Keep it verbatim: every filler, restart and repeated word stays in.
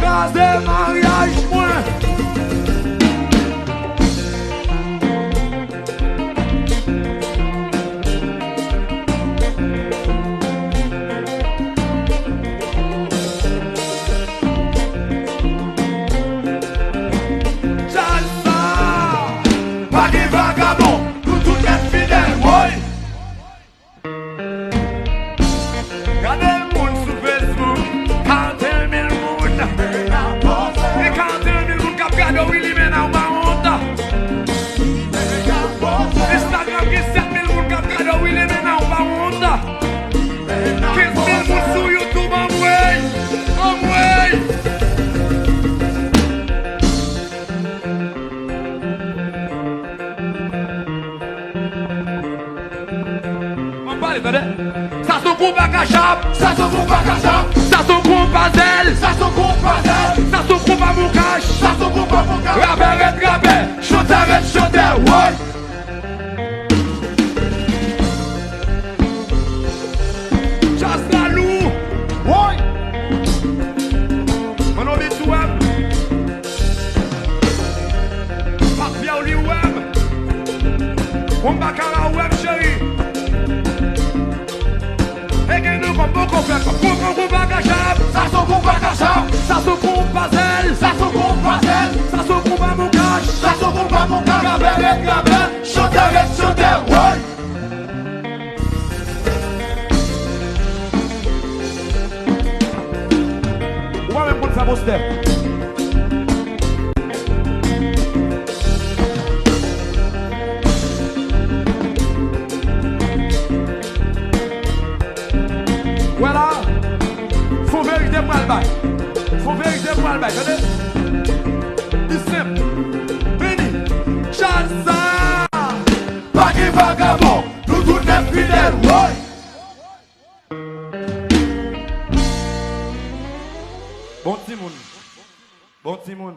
Kraze maryaj mwen. Djaz sa, pa gen vagabon, nou tout nèt fidèl, woy. Gade moun sou Facebook, katòz mil moun. Gen katòz mil moun k ap gade w, wi, Limena, ou pa wont. Instagram gen sèt mil moun k ap gade w, wi, Limena, ou pa wont. Kenz mil moun sou YouTube, anmwey, anmwey. Mwen pale, tande. Sa se yon konpa kachap. Sa se yon konpa kachap. Sa se yon konpa zèl. Sa se yon konpa zèl. Sa se yon konpa moukach. Sa se yon konpa moukach. Rapè rete rapè. Chantè rete chantè. Woy. Djaz la lou. Woy. Mano Beats, ou wè m. Mafya, ou li ou wè m. Konpa kara, ou wè m, cheri. E gen nou konpa, konpa, konpa, konpa kachap. Sa se yon konpa kachap. Sa se yon konpa zèl. Sa se yon konpa zèl. Sa se yon konpa moukach. Sa se yon konpa moukach. Grabè rete grabè. Chantè rete chantè. Woy. Ou pa menm konn sa, postè. Wè la, fon verite pral bay. Fon verite pral bay, tande? Li senp. Vini. Djaz sa. Pa gen vagabon, nou tout nèt fidèl, woy. Bon timoun. Bon timoun.